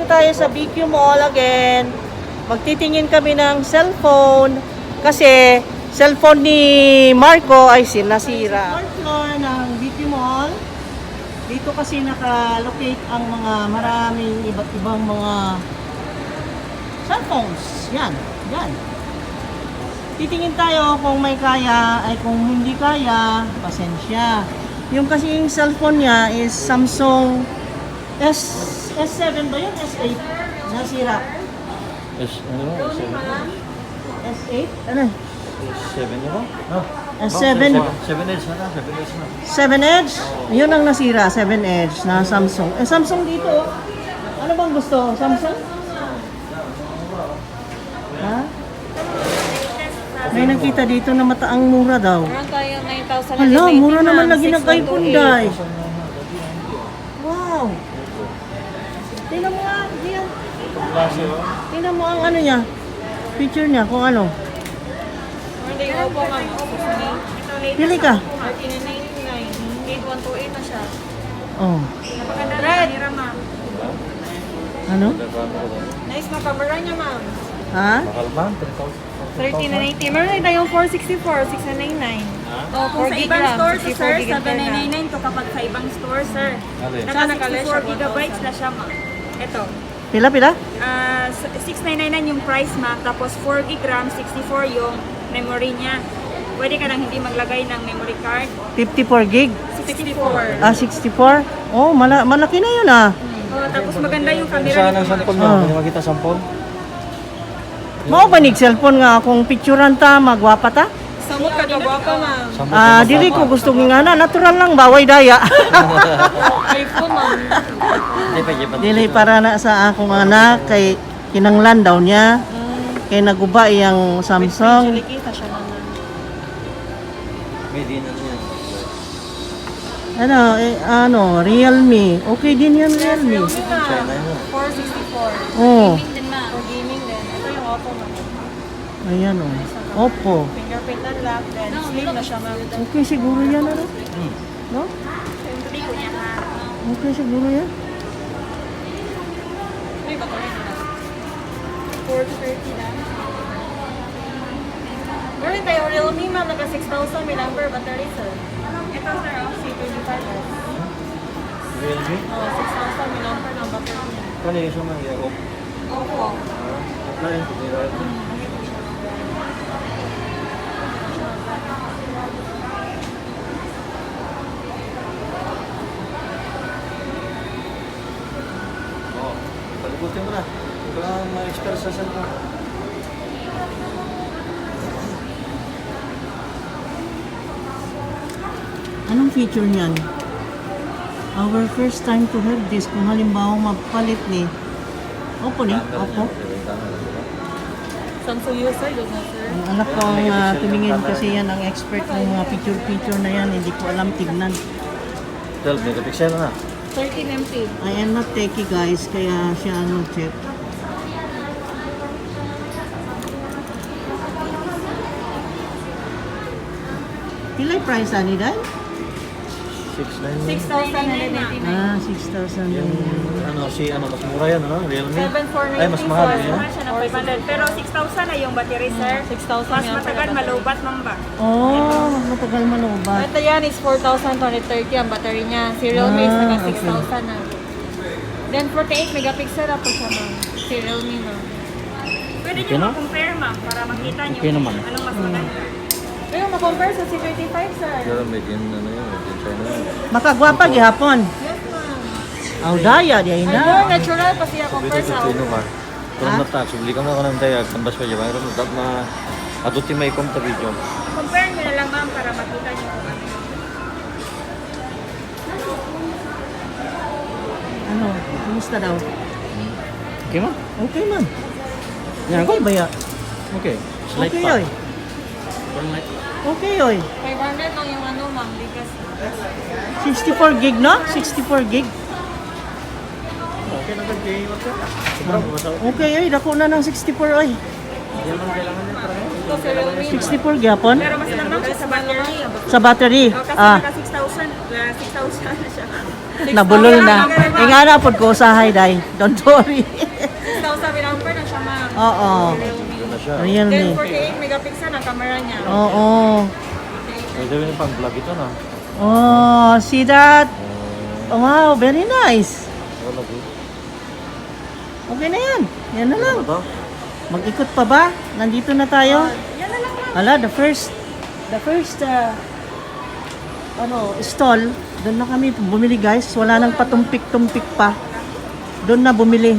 tayo sa BQ Mall again. Magtitingin kami ng cellphone kasi cellphone ni Marco ay sinasira. Fourth floor ng BQ Mall. Dito kasi naka-locate ang mga maraming iba't ibang mga cellphones. Yan, yan. Titingin tayo kung may kaya, ay kung hindi kaya, pasensya. Yung kasi yung cellphone niya is Samsung S7 ba yun? S8? Nasira. S8? Ano? S7 na ba? No. S7? 7 Edge na. 7 Edge na. 7 Edge? Yun ang nasira, 7 Edge na Samsung. Eh, Samsung dito, oh. Ano bang gusto? Samsung? Ha? May nakita dito na mataang mura daw. Meron tayo 9,000. Hala, mura naman lagi ng iPhone, guys. Wow. Tingnan mo nga, diyan. Tingnan mo ang ano niya. Picture niya, kung ano. Meron tayo Oppo, ma'am. Pili ka. 1399. 8128 na siya. Oh. Napakaganda na kanira, ma'am. Ano? Nice na camera niya, ma'am. Ha? Mahal ba? 1390. Meron tayong 464, 699. Oh, kung sa 4 ibang gig store, RAM, sir, 64 gig internal. 799 to kapag sa ibang store, sir. Alin? Naka 64 gigabytes na siya, ma'am. Ito. Pila, pila? 699 yung price, ma'am. Tapos 4 gig RAM, 64 yung memory niya. Pwede ka nang hindi maglagay ng memory card. 54 gig? 64. Ah, 64? Oh, malaki na yun ah. Oh, tapos maganda yung camera Saan nito, ang ma'am. sampol mo? Pwede makita sampol? Mao ba nig cellphone nga akong picturean ta, magwapa ta? Samot ka kagwapa, ma'am. Sampol Ah, ka dili ko magpapa. gusto nga na natural lang baway daya. iPhone, ma'am. Hindi pa, hindi pa. Dili para na sa akong anak kay kinanglan daw niya. Kay naguba iyang Samsung. Kita siya naman. May din na niya. Ano, Realme. Okay din yan, Realme. China yun. 464. Oh, Din, ma'am. For gaming din. Ito yung Oppo, ma'am. ayan oh. Oppo. Fingerprint unlock, then slim na siya, ma'am. Okay siguro yan, ano? No? Yung tuloy ko niya, ha? Okay siguro yan. May battery na. 430 lang. Meron tayong Realme, ma'am. Naka 6,000 mAh battery, sir. Ito, sir, C25S. Realme? 6,000 mAh ng battery. Kano yung sama? Oppo. Oppo. Lain. Oh, palibutin mo na. Ikaw ang ma-expert sa cellphone. Anong feature niyan? Our first time to have this. Kung halimbawa magpalit ni Oppo ni? Oppo. Samsung user, doon na, sir. Ang anak ko ang tumingin kasi yan ang expert ng mga picture na yan. Hindi ko alam tignan. 12 megapixel na. 13 MP. I am not techie guys, kaya siya ano check. Pilay price ani dahil? 699. 6,999. Ah, 6,000. Yung mas mura yan, ano? Realme. 7,490. Ay, mas mahal sir. yan. Mahal siya ng 500. Pero 6,000 na yung battery, sir. 6,000 Mas yan, matagal, sir, malubat, ma'am ba? Oh, mas matagal manubat. Ito yan is 4,230 ang battery niya. Si Realme is naka 6,000 na. Then 48 megapixel na po siya, ma'am. Si Realme, ma'am. Pwede Okay niyo na? ma-compare, ma'am, para makita niyo Okay naman. anong mas maganda. Pero ma-compare sa C35, sir. Pero may din, ano yun, may din China yun. Makagwapa gihapon. Yes, ma'am. Aw daya di Ay, na. more natural pa siya Pwede compare sa sa Chino ka. Pero na-tax, bili ka mo ako ng dayag, tambas pa dyan. Mayroon dapat na aduti may kom ta video. Compare niyo na lang, ma'am, para makita niyo kung ano. Ano, kumusta daw? Okay mo? Okay man. Yan Okay ba ya? Okay. Slide Okay pa. oy. Turn light. Okay oy. 500 lang yung ano, ma'am. Because 64 gig no? 64 gig. Okay na ba, Jay? Sobrang masaw. Okay oy, dako na ng 64 oy. Hindi naman kailangan niya para ito si Realme, ma'am. 64 gyapon Pero mas lamang siya sa battery. sa battery. O, kasi Ah, naka 6,000 na siya. Nabulol na. Nga na pod ko usahay day. Don't worry. 6,000 pinamper na siya ma'am. Oo. Realme. Yun na siya. Realme. Then 48 megapixel ang camera niya. Oo. Pwede rin pang vlog ito na. Oh, see that? Oh, wow, very nice. Wala good. Okay na yan. Yan na lang. Ano to? Mag-ikot pa ba? Nandito na tayo. Yan na lang ma'am. Ala, the first stall, doon na kami bumili guys. Wala nang patumpik-tumpik pa. Doon na bumili.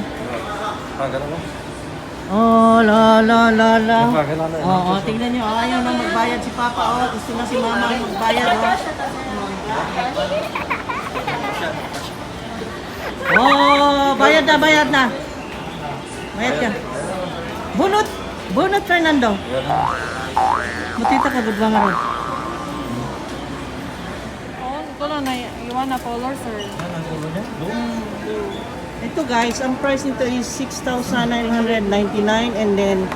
Pagal mo? Oh, la la la la. Pagal na. Oo, tingnan nyo. Ayaw na magbayad si Papa. Oh, gusto na si Mama magbayad. Oh, bayad na, bayad na. Bayad ka. Bunot. Bunot, Fernando. Matita ka, good ba nga ron? Oh, ito lang na iwan na color sir. Ito guys, ang price nito is 6,999 and then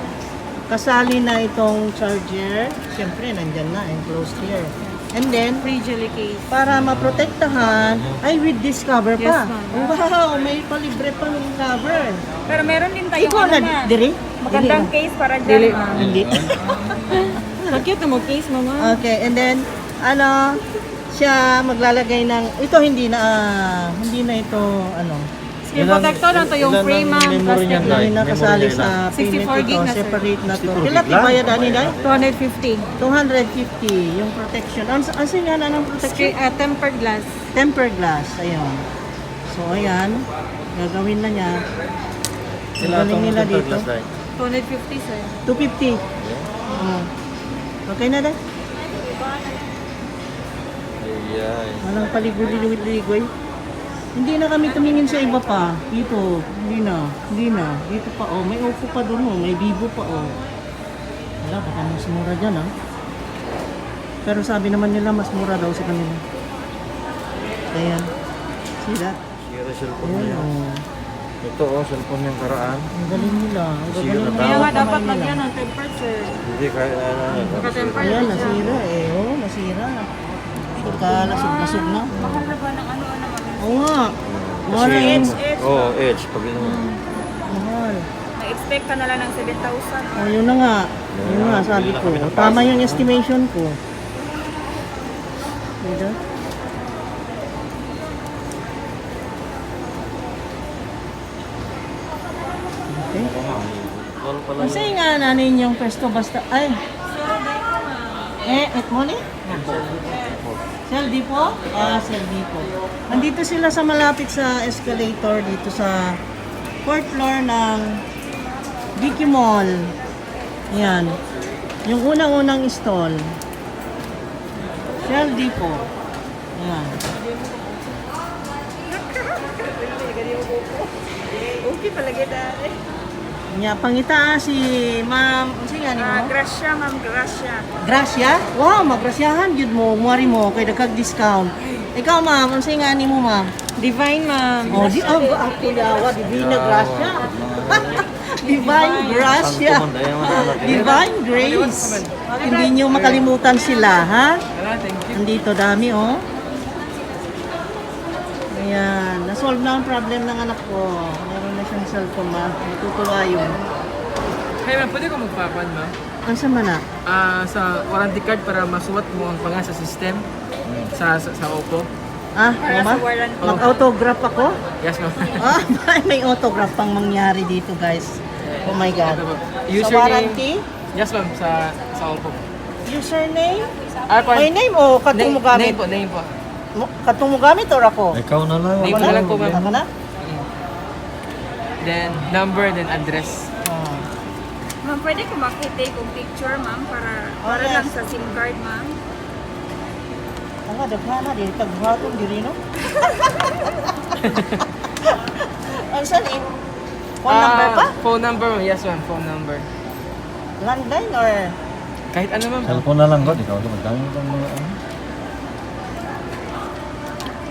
kasali na itong charger. Siyempre, nandyan na, enclosed here. And then, Free jelly case. para maprotektahan, ay with this cover pa. Yes, ma'am. Wow, may palibre pang cover. Pero meron din tayong Ikaw na, ma'am. diri? Magandang Diri case para Dili. dyan ma'am. Hindi. Ang cute na mo case mo ma'am. Okay, and then, siya maglalagay ng, ito hindi na ito, Screen protector lang to yung frame ma'am. Memory niyan, Plastic. Day? hindi na kasali sa 64 payment gig ito, na, sir. separate na to. 64 Kailan gig lang? bayad ani dai? 250. 250 yung protection. Ang nga na ng protection? Tempered glass. Tempered glass, ayun. So, ayan, gagawin na niya. Galing nila dito. 250 sir. 250. Okay na dai? Ay. Walang paligoy-ligoy. Hindi na kami tumingin sa iba pa. Dito, hindi na. Dito pa, oh. May Oppo pa doon, oh. May Vivo pa, oh. Wala, baka mas mura dyan, ah. Pero sabi naman nila, mas mura daw sa kanila. Ayan. See that? Sira cellphone Ayan, niya. oh. Ito cellphone yung karaan. Ang galing nila. Ang Sira galing na nila. Kaya nga Kamay dapat nila. lagyan ng tempered sir. Hindi kaya Naka-tempered Ayan, din siya. nasira, eh. Oh, nasira. Lasog-lasog na. Mahal na ba ng ano-ano ma'am? Oo nga. Mahal na yun. Edge. Pag yun. Mahal. Na-expect ka na lang ng 7,000. Oh, yun na nga. Yun nga, sabi ko. Tama yung estimation ko. Diba? Okay. Wala pala Kasi nga nanin yung pwesto basta, ay. Et mo ni? Cell Depot? Ah, Cell Depot. Andito sila sa malapit sa escalator dito sa 4th floor ng Vicky Mall. Yan. Yung unang-unang stall. Cell Depot. Yan. Okay palagi dahil. Nya pangita si Ma'am, unsa nga nimo? Gracia ma'am, Gracia. Gracia? Wow, magrasyahan jud mo, muari mo kay dagkag discount. Ikaw ma'am, unsa nga nimo ma'am? Divine ma'am. Oh, di ang yawa, Divina Gracia. Divine Gracia. Divine Grace. Hindi niyo makalimutan sila, ha? Andito dami, oh. Ayan, na-solve na ang problem ng anak ko. Meron na siyang cellphone, ma. Natutuwa yun. Hey ma'am, pwede ko magpapan ma'am? Ang sama na? Sa warranty card para masuwat mo ang pangalan sa system sa Oppo. Ah, Para mama? sa warranty. Mag-autograph ako? Yes ma'am. Ah, may autograph pang mangyari dito, guys. Oh my God. Ito po. Sa Username. warranty? Yes ma'am, sa Oppo. Username? Pardon. Ay, name o katong mo gamit? Name po. Katong mo gamit or ako? Ikaw na lang. Name Ako na lang po ma'am. Ako na? Then number, then address. Ah. Ma'am, pwede ko makita kong picture ma'am para yes. lang sa SIM card ma'am. Ang nga, daghan na. Dili tagbuhaton, diri no? Ang saan eh? Phone number pa? Phone number ma'am. Yes ma'am, phone number. Landline or? Kahit ano ma'am. Cellphone na lang ko. Ikaw na magdamit ang mga ano.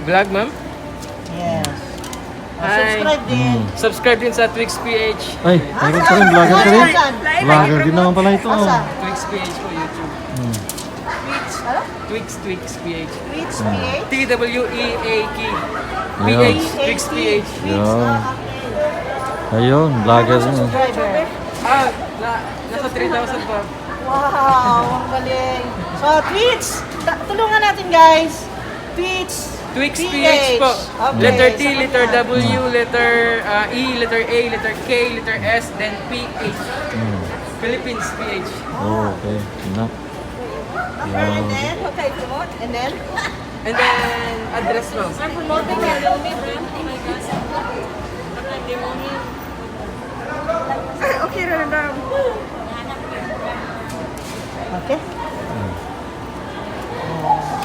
Vlog ma'am. Yes. Subscribe din. Subscribe din sa Twix PH. Ay, meron ka rin, vlogger ka rin. Vlogger din naman pala ito. Asa? Twix PH po YouTube. Ano? Twix PH. Twitch PH? TWEAK. Ayun. PH. Twix PH. Yun. Ayun, vlogger din. Subscriber. Nasa 3,000 pa. Wow, ang galing. So, Twitch, tulungan natin guys. Twix PH po. Okay. Letter T, letter W, letter E, letter A, letter K, letter S, then PH. Philippines PH. Oh, okay. Na. And then, okay, promote. And then, And then, address mo. I'm promoting the Realme brand. Oh my gosh. I'm like demoing. Okay, na daw. okay.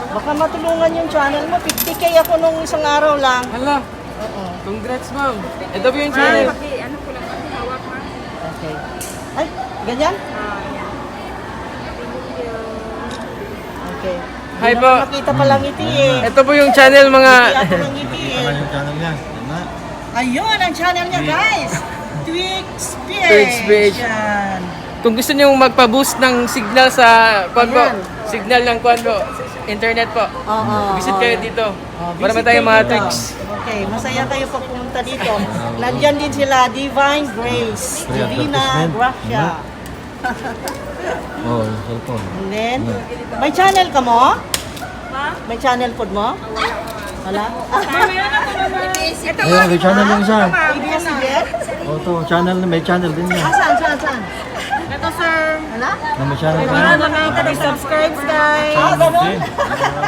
Baka matulungan yung channel mo. 50k ako nung isang araw lang. Hala. Congrats, ma'am. Ito po yung channel. Ano ko lang, hawak ma. Okay. Ay, ganyan? Okay. Hi Hindi po. naman Makita pa lang ngiti eh. Ito po yung channel mga... Hindi ako lang ngiti Ito na eh. yung channel niya. Yan na. Ayun, ang channel niya guys. Twix PH. Twix PH. Yan. Kung gusto niyo magpa-boost ng signal sa kwan po, Ayan. signal ng kwan po, internet po. Oo. Visit kayo dito. Para Visit tayo kayo mga dito. tricks. Okay, masaya kayo pag pumunta dito. Nandyan din sila, Divine Grace, Free Divina advertisement. Gracia. Oh, yung cellphone. And then, may channel ka mo? Ma? May channel pod mo? Wala? Ito Ayun, may channel yung isa. ABS-CBN? Oh, ito, channel, may channel din niya. Saan? Ito sir. Wala? Na may channel din. Mga subscribes guys. Ah, ganun?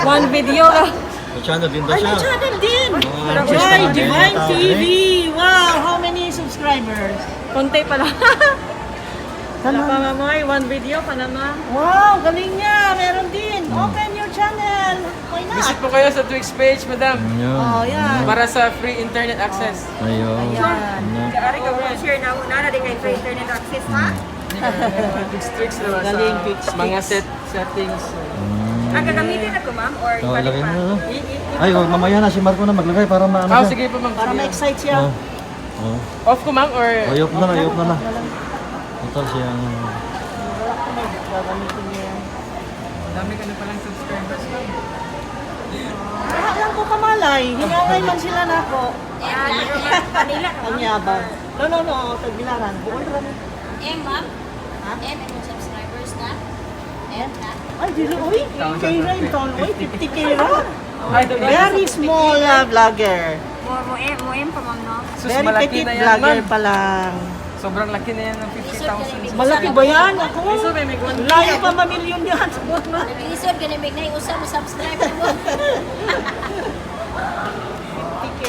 One video lang. May channel din daw Ay, siya. may channel din! Mga Ay, artist Divine na TV! Wow! How many subscribers? Konti pa lang. Ano? Pamamoy, one video pa naman. Wow! Galing niya! Meron din! Open your channel! Why not? Visit po kayo sa Twix page, madam. Yun. Oh, yan. Para sa free internet access. Ayun. Ayan. Ari ka mo share na una na di kay free internet access ha. Twix tricks naman sa Galing, Twix mga tricks. settings. Ang gagamitin na ko ma'am or Oh, balik ilagay pa? mo na. Ay, oh, mamaya na si Marco na maglagay para maano Ah, siya. sige po ma'am. Para Sige. ma-excite siya. Oh. Oh. Off ko ma'am or... Ayop na. Ito siya. Gagamitin niya yan. Dami ka na palang subscribers ma'am. Lahat lang ko kamalay. Hingangay man sila na ako. Yan, Manila ka Ang ma'am. yabang. No. Tagbilaran. Buol rin. Ma'am? Ha? Ang subscribers na? Na? Ay, dilo. Uy, kay Rain Ton. Uy, 50k ra. Ay, ito Very small vlogger. Mo pa ma'am no. Sus, Very malaki petite na yan vlogger ma'am. pa lang. Sobrang laki na yan ng 50,000. Malaki ba yan? Ako? So, may mag-1 Layo pa mamilyon yan. Nag-iisod, ganimig na usap mo subscriber mo. 50k.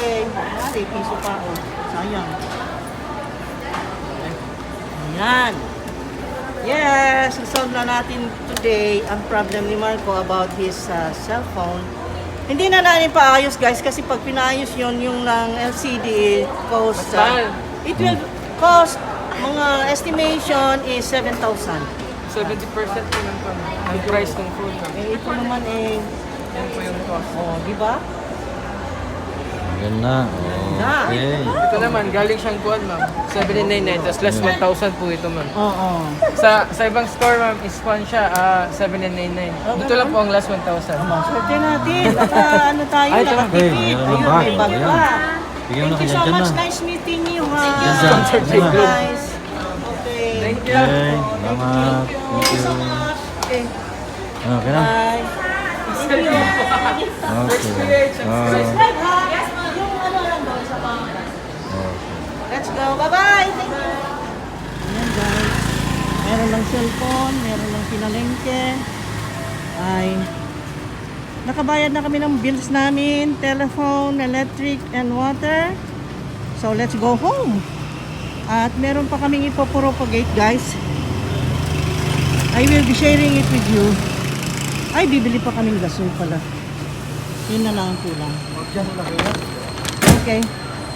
Ay, piso pa. Oh. Sayang. Ayan. Yes, solve na natin today ang problem ni Marco about his cellphone. Hindi na natin paayos guys kasi pag pinaayos yon yung ng LCD cost, Mahal. it will cost mga estimation is 7,000. 70% po ng ang price ng phone ma'am. Eh, ito naman eh, Yan po yung cost. oh, di ba? Yan na. Oh, Na. okay. Ito naman, galing siyang kuwan ma'am. 799, tapos less 1,000 po ito ma'am. Oo. Sa ibang store ma'am, is kuwan siya, 799. Dito lang po ang last 1,000. Swerte natin. Baka ano tayo, Ay, ito. nakatipid. Hey, mayroon Ayun, ng bag. may bag Ayan. pa. Bigyan mo na Thank you kanya so dyan much. na. Nice meeting you, ha? Dyan. Thank you, guys. Okay. Thank you. Okay, salamat. Thank you so much. Okay. Okay na. Bye. Thank you. Okay. Subscribe, ha? Yung ano lang daw, isa pa. Let's go. Bye-bye. Thank you. Ayan, guys. Meron ng cellphone, meron ng pinalengke. Ay, nakabayad na kami ng bills namin, telephone, electric, and water. So, let's go home. At meron pa kaming ipopropagate, guys. I will be sharing it with you. Ay, bibili pa kaming gasol pala. Yun na lang ang kulang. Okay.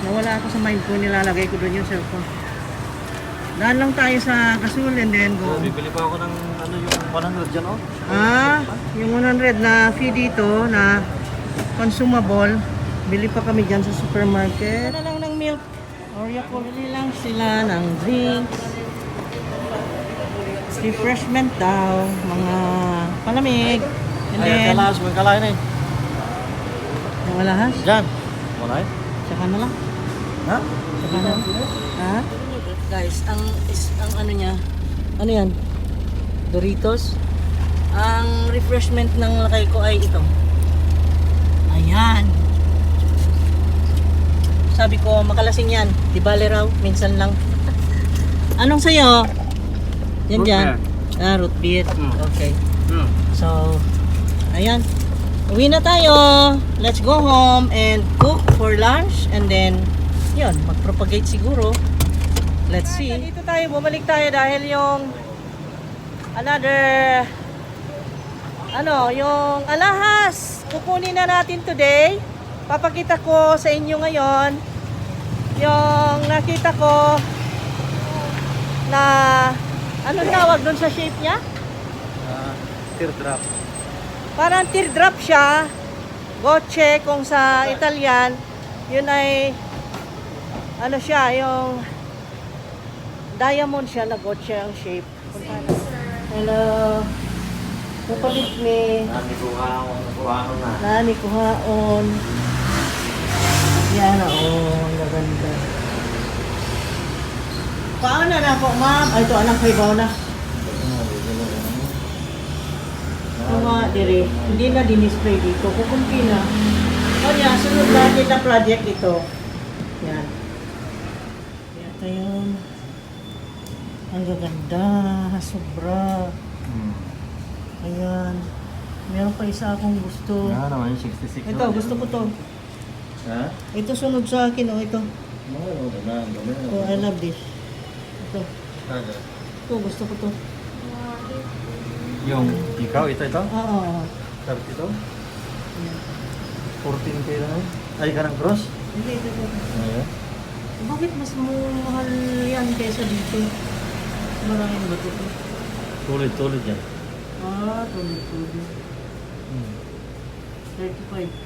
Nawala ako sa mind ko, nilalagay ko doon yung cellphone. Daan lang tayo sa gasol and then go. Bibili pa ako ng ano yung 100 dyan, oh. Yung 100 na fee dito na consumable, bili pa kami dyan sa supermarket. Ano lang ng Oreo pumili lang sila ng drinks. Refreshment daw, mga palamig. And Ay, then, kalas, may kalain eh. yung alahas, Diyan. Wala eh. saka na lang. Ha? Saka na lang. Ha? Guys, ang ano niya, ano yan? Doritos. Ang refreshment ng lakay ko ay ito. Ayan. Sabi ko, makalasing yan. Di bale raw, minsan lang. Anong sayo? Yan Root dyan. beer. Root beer. Okay. Hmm. So, ayan. Uwi na tayo. Let's go home and cook for lunch. And then, yun, mag-propagate siguro. Let's see. Dito tayo, bumalik tayo dahil yung another, yung alahas. Kukunin na natin today. Papakita ko sa inyo ngayon yung nakita ko na anong tawag doon sa shape niya? Teardrop. Parang teardrop siya. Goche kung sa Italian. Yun ay ano siya, yung diamond siya na goche ang shape. Hello. Kapalit me. Kuhaon na. Nani kuhaon. Yan ang gaganda. Paano na po, ma'am? Ay, ito anak kay na. Mga dire, hindi na dinisplay dito. Kukumpi na. O niya, sunod natin na project ito. Yan. Ito yun. Ang gaganda. Sobra. Ayan. Meron pa isa akong gusto. Nga naman yung 66. Ito, gusto ko to. Ha? Ito sunod sa akin, oh, ito. Mga Oh, I love this. Ito. Kada. Ito, gusto ko to. Yung ikaw, ito? Oo. Sabi ito? 14K na eh. Ay, ka ng cross? Hindi, ito. Ayan. Bakit mas mahal yan kaysa dito? Maraming ba ito? Tulid yan. Tulid. 35K.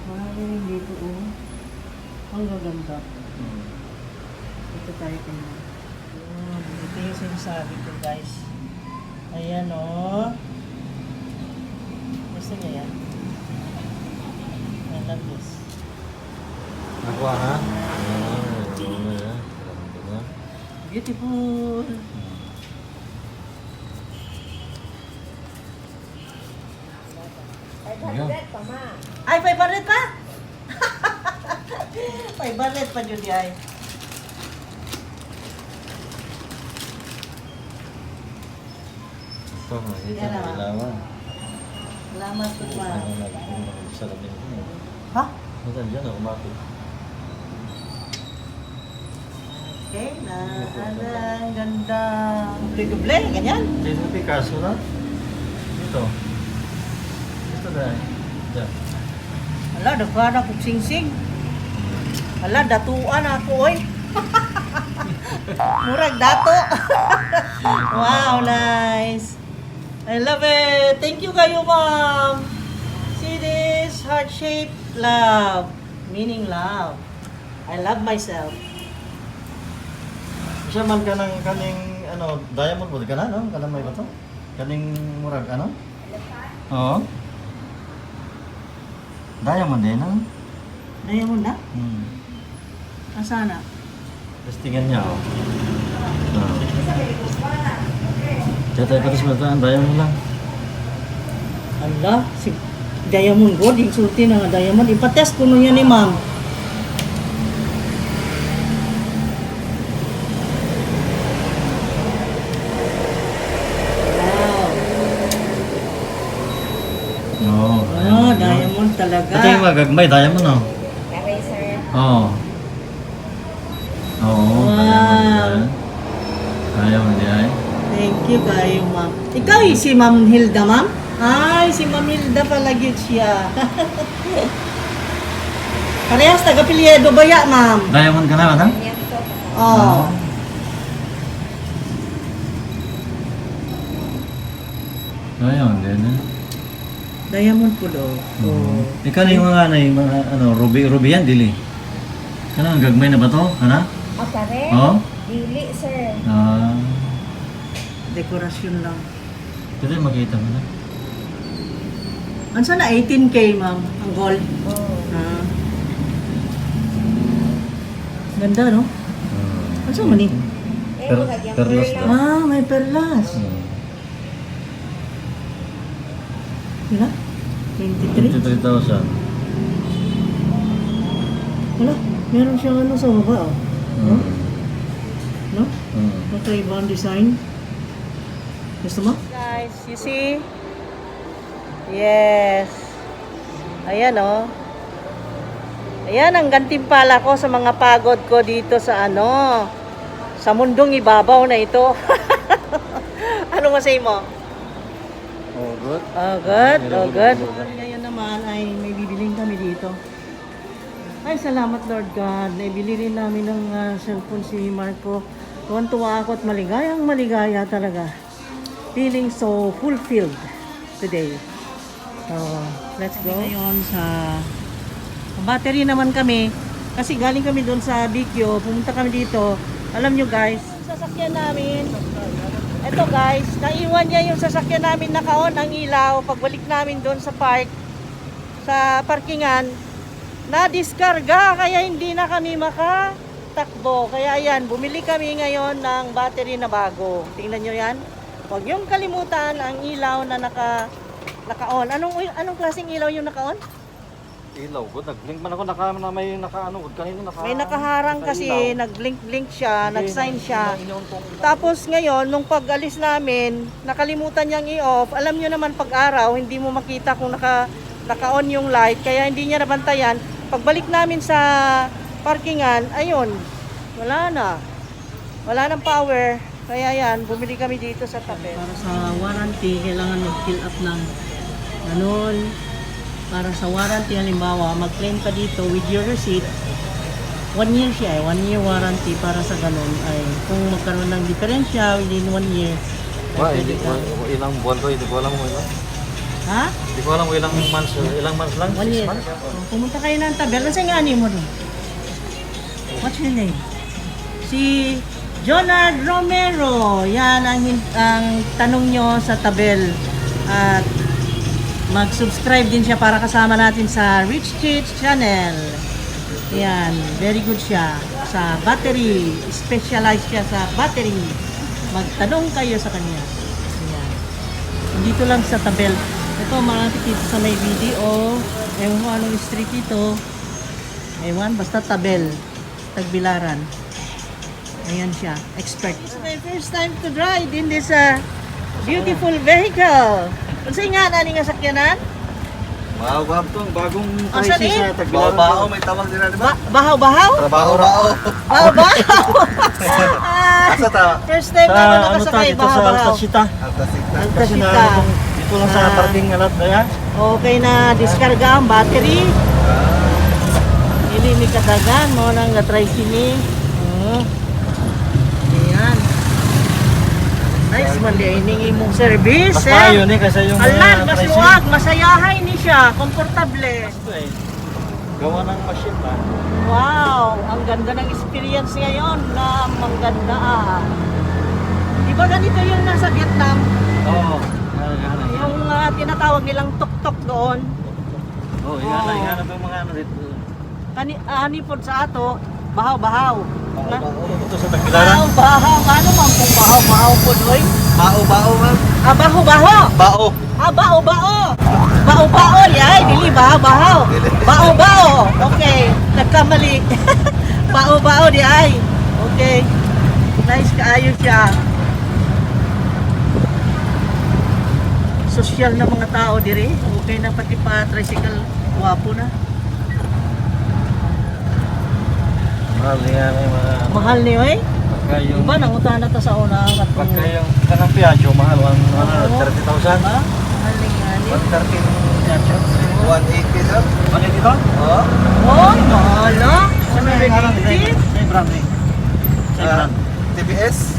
Maraming dito, oh. Ang gaganda. Ito tayo kanya. Ito yung sinasabi ko, guys. Ayan, oh. Gusto niya yan? I love this. Nakuha ha? Beautiful. Ay, 500 pa? 500 pa yun, ay. Ito, makikita Yan ng naman. ilawan. Salamat po, ma. Sarap din ito. Ha? Ito, dyan ako makit. Okay na. Ang ganda. Duble-duble, ganyan. Dito na Picasso na. Ito. Ito dahil. Diyan. Ala, nagkana kong sing-sing. Ala, datuan ako, oy. Murag dato. Wow, nice. I love it. Thank you kayo, ma'am. See this heart-shaped love. Meaning love. I love myself. Siya man ka ng kaning diamond mo ka na, no? Kanang may bato? Kaning murag, Oo. Diamond din, no? Diamond na? Asana? Testingan niya, oh. Diyan tayo patis bataan, diamond lang. Ala, si Diamond Gold, yung sulti na nga Diamond. Ipatest ko nun yan ni ma'am. Oo. Oh, Diamond talaga. Ito yung magagmay, diamond, no? Eraser. Oo. Oo, Wow. diamond yan. Thank you kayo, ma'am. Ikaw si Ma'am Hilda, ma'am? Ay, si Ma'am Hilda pala yun siya. Parehas taga-Piliedo ba ya, ma'am? Diamond ka na, madam? Yan to. Oh. Diamond din, eh. Diamond po daw. Oh. Ikaw na yung mga ruby yan, dili. Kana, gagmay na ba to? Kana? Akare? Oh? Dili, sir. Ah. Dekorasyon lang. Dito yung makita mo na. Ano sana 18K, ma'am, ang gold? Ah. Ganda, no? Ano sa mani? Perlas na. Ah, may perlas. Wala? 23? 23,000. Wala. Meron siyang ano sa baba, oh. Mm. No? Mm. Magkaiba ang design. Gusto mo? Guys, you see? Yes. Ayan, oh. Ayan ang gantimpala ko sa mga pagod ko dito sa ano, sa mundong ibabaw na ito. Ano masay mo? Oh, good. Oh, good. Oh, good. Ngayon naman ay may bibiling kami dito. Ay, salamat Lord God. Naibili rin namin ng cellphone si Marco. Tuwan-tuwa ako at maligayang maligaya talaga. Feeling so fulfilled today. So, let's go. Ngayon sa battery naman kami. Kasi galing kami doon sa BQ. Pumunta kami dito. Alam nyo guys, sasakyan namin. Ito guys, naiwan niya yung sasakyan namin naka-on ang ilaw. Pagbalik namin doon sa park, sa parkingan, na-discarga. Kaya hindi na kami makatakbo. Kaya yan, bumili kami ngayon ng battery na bago. Tingnan nyo yan. Huwag yung kalimutan ang ilaw na naka-on. Anong klaseng ilaw yung naka-on? Ilaw, good. Nag-blink man ako. May naka-ano. Kanina naka... May nakaharang kasi, nag-blink-blink siya, nag-sign siya. Tapos ngayon, nung pag-alis namin, nakalimutan niyang i-off. Alam niyo naman pag-araw, hindi mo makita kung naka-on yung light, kaya hindi niya nabantayan. Pagbalik namin sa parkingan, ayun, wala na. Wala nang power. Kaya yan, bumili kami dito sa tabi. Para sa warranty, kailangan mag-fill up ng ganun. Para sa warranty, halimbawa, mag-claim ka dito with your receipt. 1 year siya 1 year warranty para sa ganun. Ay, kung magkaroon ng diferensya within 1 year. Ilang buwan to, hindi ko alam mo ilang. Ha? Hindi ko alam mo ilang months lang. 1 year. Pumunta kayo ng tabel. Ano nga mo doon? What's your name? Si Jonard Romero. Yan ang tanong nyo sa tabel. At mag-subscribe din siya para kasama natin sa Rich Chits channel. Yan, very good siya sa battery. Specialized siya sa battery. Magtanong kayo sa kanya. Yan. Dito lang sa tabel. Ito, malapit dito sa may video. Ewan ko anong street ito. Ewan, basta tabel. Tagbilaran. Ayan siya, expert. This is my first time to ride in this beautiful vehicle. Kasi nga, nani nga sakyanan? Bahaw to, bagong Asan crisis eh? sa Tagbilaran. Bahaw, may tawag din na, di ba? Bahaw-bahaw? Bahaw. Bahaw-bahaw! Asa ta? First time na ako nakasakay, bahaw-bahaw. Altasita. Altasita. Dito lang sa parking alat na yan. Okay na, diskarga ang battery. Hindi may katagan mo nang na-try sini. Ayan. Nice man di iningi mong service. Mas maayo ni kasi yung Alan, mga masuwag, masayahay ni siya, komportable. Ito eh. Gawa ng machine ba? Wow, ang ganda ng experience ngayon na mangganda Di ba ganito yung nasa Vietnam? Oo. Yung tinatawag nilang tuk-tuk doon. Oo, ihanap yung mga ano dito. Ani po sa ato, bahaw-bahaw. Ito sa Tagbilaran. Bahaw-bahaw. Ano man kung bahaw-bahaw po doy? Bao man. Baho-baho. Bao. Bao-bao. Bao-bao, yay. Dili bahaw-bahaw. Bao-bao. Okay, nagkamali. Bao-bao di ay. Okay. Nice kaayo siya. Social na mga tao diri. Okay na pati pa tricycle. Wapo na. Mahal niya na yung mga... Mahal ni oy. Pagka yung... Diba nangutan na ta sa una Pagka yung kanang Piaggio, mahal. 30,000. Mahal ni ani. 130 Piaggio. 180 sir. 180 to? Oo. Oy, mahal na. Sa May brand eh. May brand. TBS.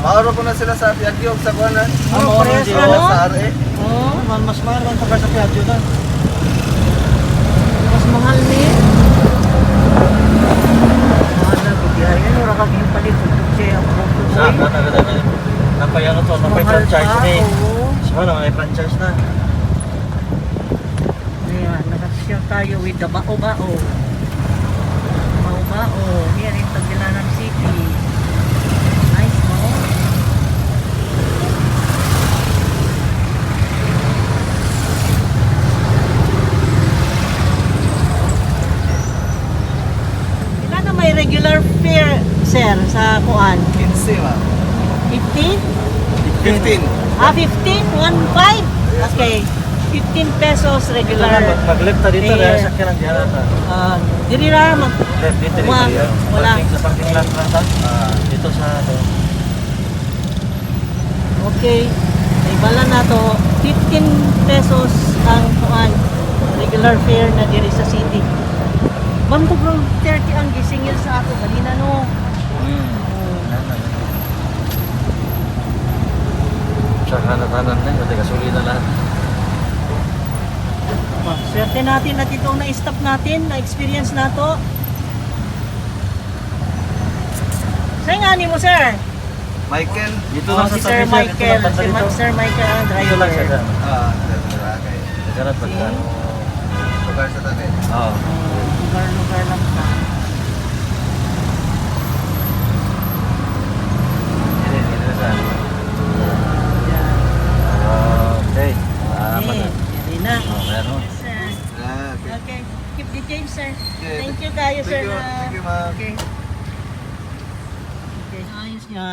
Mauro ko na sila sa Piaggio sa kuanan. Parehas na, no? Sa RA. Oh, Mas mahal man pagka sa Piaggio doon. mas mahal ni. Mahal na yan, ora ka gimpalit sa siya ang motor. Sa na na napay ano to, napay Mahal franchise pa, ni. oo. Sana may franchise na. Ayan, nakasya tayo with the Bao-Bao. Bao-Bao, here in Tagbilaran City. Nice, no? Ilan na may regular fare, sir, sa kuan? 15 ma'am. 50? 15. 15? 1.5? Okay. 15 pesos regular. Mag-left ta dito Fare. dahil sa kinang diyan ta. Diri ra mag Left dito Wala. dito. Wala. Parking sa parking lot lang ta. Dito sa ano. okay. May bala na to 15 pesos ang kuan regular fare na diri sa city. Bantog ro 30 ang gisingil sa ako kanina no. Tsaka natanan na, hindi kasuli na lahat. Swerte natin na dito na-stop natin, na-experience na to. Say nga ni mo, sir. Michael. Dito Oh, lang sa si Sir tabi, Michael. dito lang banda dito. Sir Michael ang Dito lang siya driver. dyan. Barangay. Jarat banda. Lugar sa tabi. Oo. Lugar-lugar lang pa. Dito na siya. Yan. Okay. Salamat Okay. na. Yan na. Oh, meron. Yes, sir. Okay. Okay. Keep the change, sir. Okay. Thank you kayo, sir. Thank you. Thank you, ma'am. Okay. Okay. Ayos niya.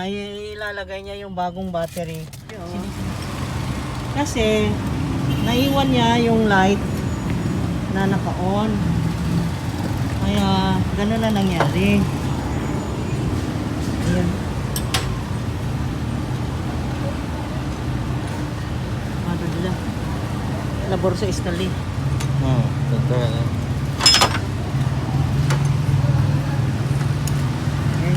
Ilalagay niya yung bagong battery. Kasi, naiwan niya yung light na naka-on. Kaya, gano'n na nangyari. Ayan. Ano nila? Labor sa Stanley. Oo. Totoo. Okay.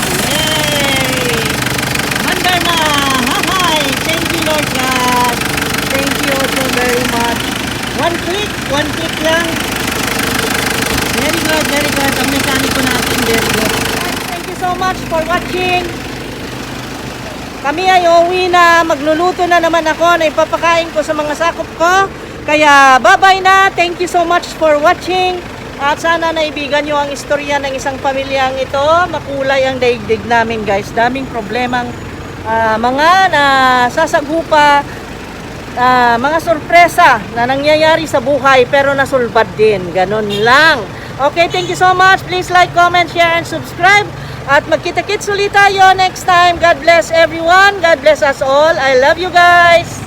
Yay! Mandar na! Hi! Thank you, Lord God. Thank you so very much. One click lang. Very good, very good. Ang mekaniko natin, very good. Thank you so much for watching. Kami ay uuwi na, magluluto na naman ako na ipapakain ko sa mga sakop ko. Kaya bye-bye na. Thank you so much for watching. At sana naibigan nyo ang istorya ng isang pamilyang ito. Makulay ang daigdig namin, guys. Daming problemang mga nasasagupa, mga sorpresa na nangyayari sa buhay pero nasulbad din. Ganon lang. Okay, thank you so much. Please like, comment, share, and subscribe. At magkita-kits ulit tayo next time. God bless everyone. God bless us all. I love you guys.